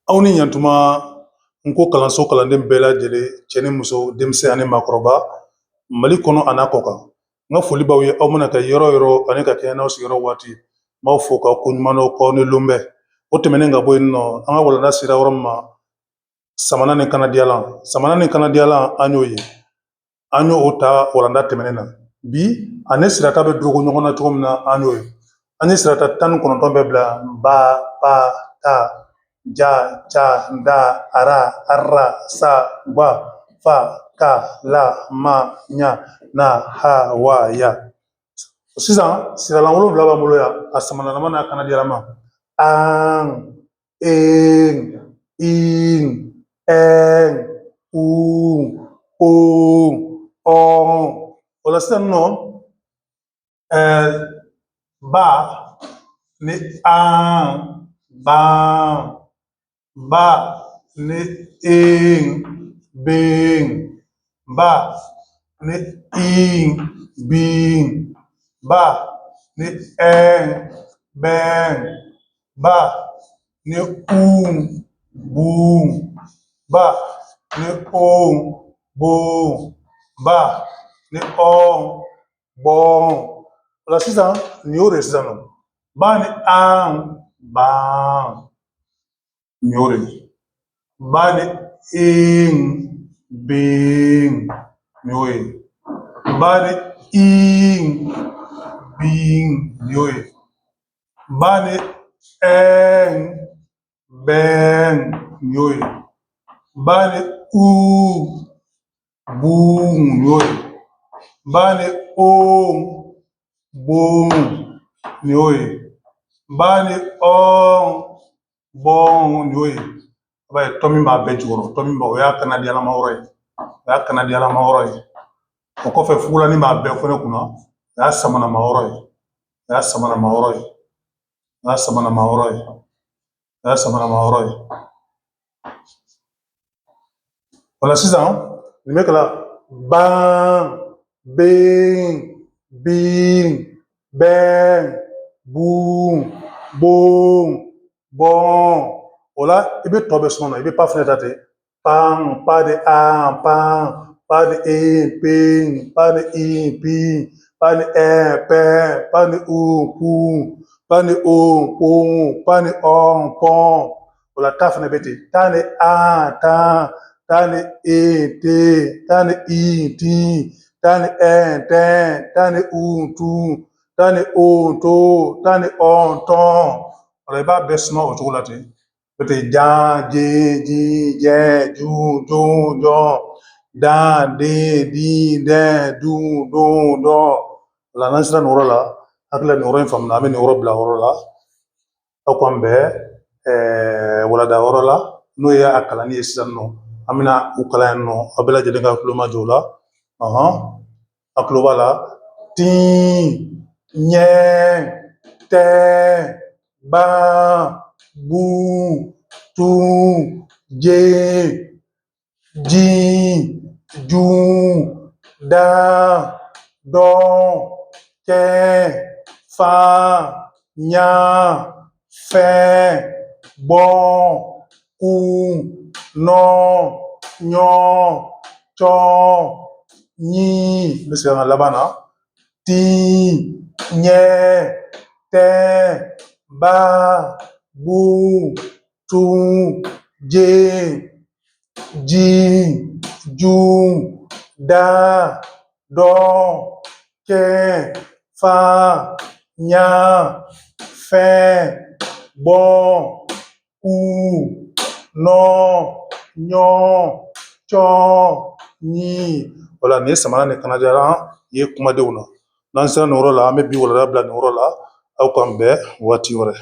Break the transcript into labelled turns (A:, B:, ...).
A: Aw ni ɲantuma. N ko kalanso kalanden bɛɛ lajɛlen, cɛ ni muso, denmisɛn ani maakɔrɔba, Mali kɔnɔ a n'a kɔ kan, n ka foli b'aw ye. Aw mana kɛ yɔrɔ o yɔrɔ ani ka kɛɲɛ n'aw sigiyɔrɔ waati, n b'aw fo k'aw ko ɲuman dɔn, k'aw ni lonbɛ. O tɛmɛnen ka bɔ yen nɔ, an ka walanda sera yɔrɔ min ma, samana ni kanadiyalan. Samana ni kanadiyalan, an y'o ye, an y'o ta walanda tɛmɛnen na. Bi, ani sirata bɛ dorogo ɲɔgɔn na cogo min na, an y'o ye. An ye sirata 19 bɛɛ bila: ba, pa, ta, ja, ca, da, ara, arra, sa, gba, fa, ka, la, ma, ɲa, na, ha, wa, ya. Sisan siralan 7 b'an bolo yan, a samanalama n'a kanadiyalama: an, en, in, ɛn, un, on, ɔn. O la sisan nɔ, ba ni an, ban; ba ni en, ben; ba ni in, bin; ba ni ɛn, bɛn; ba ni un, bun; ba ni on, bon; ba ni ɔn, bɔn. O la sisan, nin y'o de ye. Sisan nɔ, ba ni an, ban, nin y'o de ye. Ba ni en, ben, nin y'o ye. Ba ni in, bin, nin y'o ye. Ba ni ɛn, bɛn, nin y'o ye. Ba ni u, bun, nin y'o ye. Ba ni on, bon, nin y'o ye. Ba ni ɔn, bɔn, nin y'o ye. I b'a ye, tɔ min b'a bɛɛ jukɔrɔ, tɔ min b'a, o y'a kanadiyalama yɔrɔ ye, o y'a kanadiyalama yɔrɔ ye. O kɔfɛ, fugulani b'a bɛɛ fɛnɛ kunna, o y'a samanama yɔrɔ ye, o y'a samanama yɔrɔ ye, o y'a samanama yɔrɔ ye, o y'a samanama yɔrɔ ye. O la sisan, nin bɛ kalan: ban, ben, bin, bɛn, bun, bon, bɔn. O la, i bɛ tɔ bɛɛ suma na, i bɛ pa fɛnɛ ta ten: pan, pa de an, pan, pa de en, pen, pa de in, pin, pa ni ɛn, pɛn, pa ni un, pun, pa ni on, pon, pa ni ɔn, pɔn. O la, ta fɛnɛ bɛ ten: ta ni an, tan, ta ni en, ten, ta ni in, tin, ta ni ɛn, tɛn, ta ni un, tun, ta ni on, to, ta ni ɔn, tɔn. O la, i b'a bɛɛ suma o cogo la ten. O tɛ jan, je, ji, jɛ, ju, jon, jɔn, dan, den, din, dɛn, dun, don, dɔn. O la, n'an sera nin yɔrɔ la, hakili la nin yɔrɔ in faamuna. An bɛ nin yɔrɔ bila yɔrɔ la. Aw k'an bɛn walanda yɔrɔ la, n'o ye a kalanni ye. Sisan nɔ, an bɛna u kalan yan nɔ. Aw bɛɛ lajɛlen ka tulo majɔ o la. A tulo b'a la: tin, ɲɛ, tɛ, ban, bun, tun, je, jin, jun, dan, dɔn, kɛ, fan, ɲa, fɛn, bɔn, kun, nɔ, ɲɔ, cɔn, ɲi. N bɛ segin ka laban na: tin, ɲɛ, tɛ, ba, bun, tun, je, jin, jun, da, dɔn, kɛ, fan, ɲa, fɛn, bɔn, kun, nɔ, ɲɔ, cɔn, ɲi. O la, nin ye samara ni kanadiyalan ye kumadenw na. N'an sera nin yɔrɔ la, an bɛ bi walanda bila nin yɔrɔ la. Aw k'an bɛn waati wɛrɛ.